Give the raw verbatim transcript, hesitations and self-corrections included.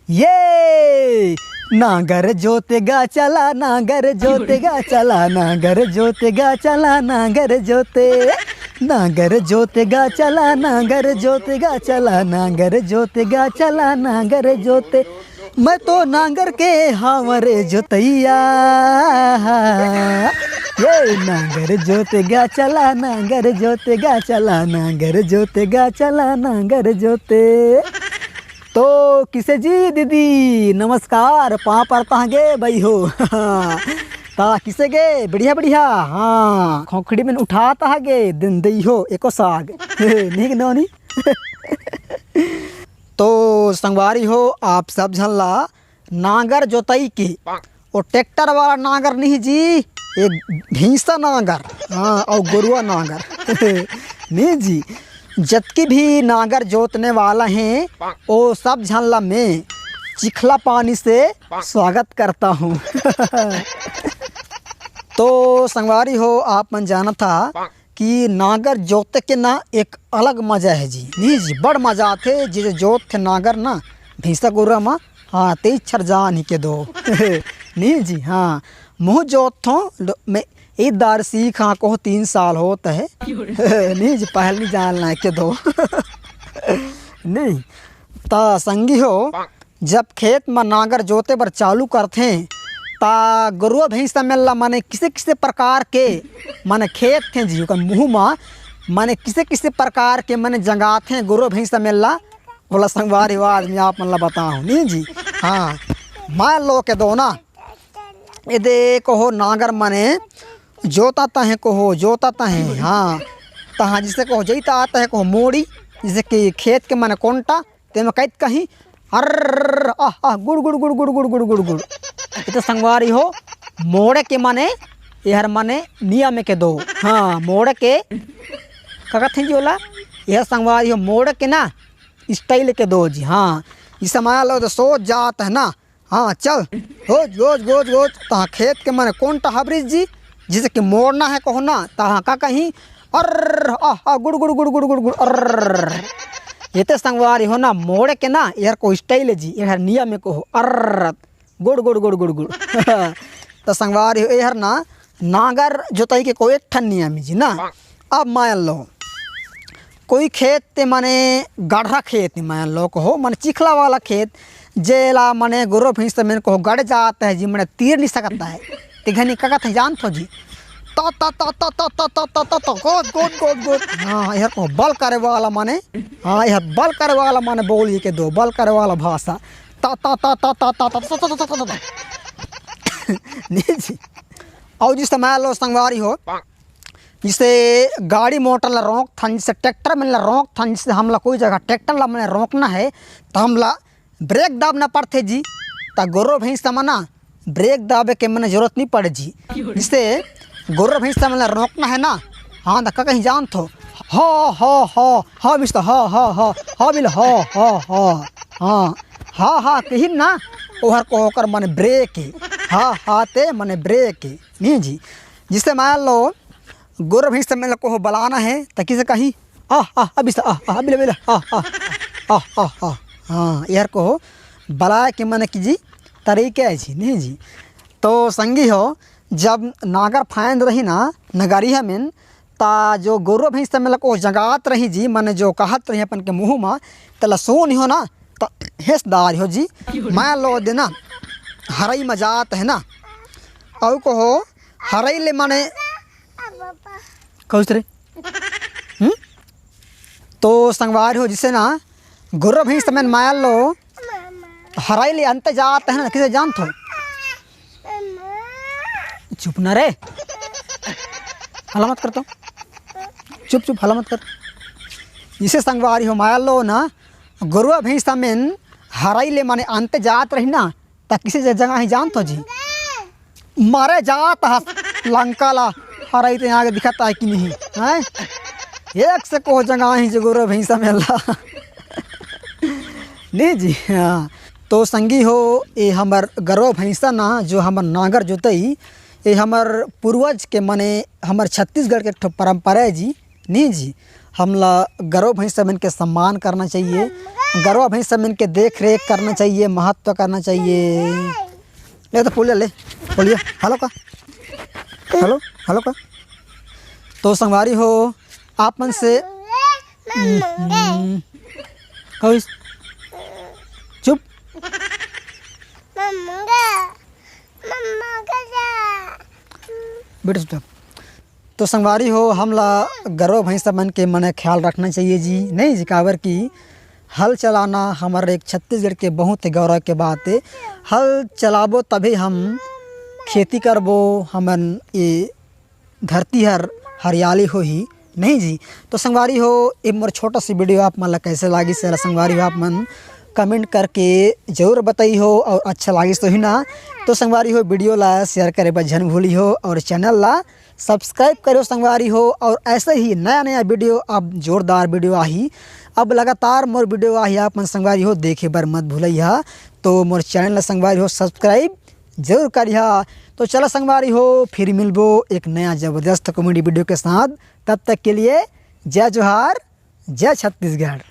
ये नांगर जोते गा चला, नांगर जोते गा चला, नांगर जोते गा चला, नांगर जोते, नांगर जोते गा चला, नांगर जोते गा चला, नांगर जोते गा चला, नांगर जोते। मैं तो नांगर के हावरे जोतैया। ये नांगर जोते गा चला, नांगर जोते गा चला, नांगर जोते गा चला, नांगर जोते। तो किसे जी दीदी, नमस्कार, पाँव परत हँव गे बई हो। ता किसे गे? बढ़िया, बढ़िया। हाँ, खोखड़ी में उठात हँव गे, दिन दई हो एको साग। नीक नोनी। तो संगवारी हो, आप सब झन ला नांगर जोतई के, वो ट्रैक्टर वाला नांगर नहीं जी, एक भैंसा नांगर, हाँ, और गोरुआ नांगर। नहीं जी, जतकी भी नांगर जोतने वाला हैं, वो सब झन ला मैं चिखला पानी से स्वागत करता हूँ। तो संगवारी हो, आप मन जानत हा कि नांगर जोते के ना एक अलग मजा है जी। नहीं जी, बड़ मजा आथे, जे जोतथे नांगर ना भैंसा गोरुआ मा, हाँ, तेईस छर जान ही के दो। नहीं जी, हाँ, मुँह जोतथों, लो-, मैं ई दार सीख हाँ कहो तीन साल होत है। नहीं जी, पहल नहीं जान ला के दो। नहीं, ता संगी हो, जब खेत म नांगर जोते बर चालू करथे, ता गोरुआ भैंसा मन ला माने किसे किसे प्रकार के माने खेदथे जी, ओकर मुँह म माने किसे किसे प्रकार के माने जंगाथे गोरुआ भैंसा मन ला, ओला संगवारी हो आज मैं आप मन ला बताहूँ, नहीं जी। हाँ, मान लो के दो ना, एदे कहो नांगर माने जोता तहे कहो, जोता तहे, हाँ, तहाँ जिसे कहो जईता आता है कहो मोड़ी, जैसे कि खेत के माने कोंटा, तेमा कहित कहीं, अर्र, आह, आह, गुड़, गुड़, गुड़। ये तो संगवारी हो, मोड़े के माने, एहर माने नियम के दो। हाँ, मोड़े के, का कथे जी ओला? एहर संगवारी हो, मोड़े के ना, style के दो जी। हाँ, ई समय लो तो सोच जात है ना। हाँ, चल, गोज, गोज, गोज, गोज, तहाँ खेत के माने कोंटा हबरिस जी, जिसे कि मोड़ना है कहो ना, तहाँ का कहीं, अर्र, आह, आह, गुड़, गुड़, गुड़, अर्र। ये ते संगवारी हो ना, मोड़े के ना, एहर को style है जी, एहर नियम में कहो, अर्र, गुड़, गुड़, गुड़, गुड़, गुड़। तो संगवारी हो, एहर ना, नांगर जोतई के कोई एक ठन नियम है जी ना। अब मान लो, कोई खेत ते माने गढ़रा खेत नहीं, मान लो कहो, माने चिखला वाला खेत, जेला माने गोरो भैंस ते मन कहो गड़ जात है जी, माने तीर नहीं सकता है। ते घनी का कथे जानथो जी? ता, ता, ता, ता, ता, ता, ता, ता, ता, गोद, गोद, गोद, गोद। हाँ, एहर को बल करे वाला माने, हाँ, एहर बल करे वाला माने बोली के दो, बल करे वाला भाषा। ता, ता, ता, ता, ता, ता, ता, ता, ता, ता, ता, ता। नहीं जी। और जिस समय लो संगवारी हो, जिसे गाड़ी मोटर ला रोकथन, जिसे ट्रैक्टर मन ला रोकथन, जिसे हमला कोई जगह ट्रैक्टर ला मने रोकना है, तो हमला ब्रेक दाबना पड़थे जी। त गोरो भैंस त मना ब्रेक दाबे के मने जरूरत नहीं पड़े जी। जिसे गोरो भैंस त मने रोकना है ना, हाँ, त का कहीं जानथो, हा, हा, हा, हा, मिस्टर, हा, हा, हा, हा, बिल, हा, हा, हा, हाँ, हा, हा, कही ना, ओहर को ओकर मने ब्रेक है। हा, हा, ते मने ब्रेक है। नहीं जी, जिसे मान लो, गोर भैंस मन ल कोहो बलाना हे, त किसे कही, "आह, आह, अभी से, आह, आह, अभी ले, अभी ले, आह, आह, आह, आह, आह।" हाँ, एहर कोहो बलाए के मन की जी तरीका हे जी, नहीं जी। तो संगी हो, जब नागर फायन रही ना, नगरिया में, ता जो गोरो भैंस मन ल कोहो जगात रही जी, मन जो कहत रही अपन के मुँह मा, तला सोन हो ना, त हेसदार हो जी, मैं लो देना, हरई म जात है ना, अउ कोहो हरई ले माने कौस रे? हम्म? तो संगवार हो जिसे ना गोरो भैंस मन मार लो हराई ले अंत जात है ना, किसे जानत हो? चुप ना रे, हला मत कर तो, चुप चुप, हला मत कर। जिसे संगवारी हो मार लो ना, गोरुआ भैंस मन हराई ले माने अंत जात रही ना, त किसे ज-, जगह ही जानत हो जी? मारे जात हस लंका ला, हरई ते आगे दिखत आय कि नहीं, हैं? एक से कोहो जगह ही जो गोरो भैंसा मेला। नहीं जी, हाँ। तो संगी हो, ये हमर गरवा भैंसा ना, जो हमर नागर जोतई, ये हमर पूर्वज के, मने हमर छत्तीसगढ़ के एक ठो परंपरा है जी। नहीं जी, हमला गरवा भैंसा मन के सम्मान करना चाहिए, गरवा भैंसा मन के देख रेख करना चाहिए, महत्व करना चाहिए। ले तो पोलिया ले, पोलिया। हेलो का, हेलो, हेलो का। तो संगवारी हो, आप मन से हम्म, कहो इस, चुप। बेटा चुप। तो संगवारी हो, हमला गरवा भैंसा मन के मने ख्याल रखना चाहिए जी, नहीं जी, काबर कि हल चलाना हमर एक छत्तीसगढ़ के बहुत ही गौरव के बात है। हल चलाबो तभी हम खेती करबो, हमन ये धरती हर हरियाली होही, नहीं जी। तो संगवारी हो, ये मोर छोटा सी वीडियो आप मन ला कैसे लागिस, एला संगवारी हो आप मन कमेंट करके जरूर बताई हो, और अच्छा लागिस तो ही ना। तो संगवारी हो, वीडियो ला शेयर करे बर झन भूली हो, और चैनल ला सब्सक्राइब करो संगवारी हो, और ऐसे ही नया नया वीडियो, अब जोरदार वीडियो आही, अब लगातार मोर वीडियो आही, आप मन संगवारी हो देखे बर मत भूलैहा। तो मोर चैनल ला संगवारी हो सब्सक्राइब जरूर करिहा। तो चला संगवारी हो, फिर मिलबो एक नया जबरदस्त कॉमेडी वीडियो के साथ। तब तक के लिए जय जोहार, जय छत्तीसगढ़।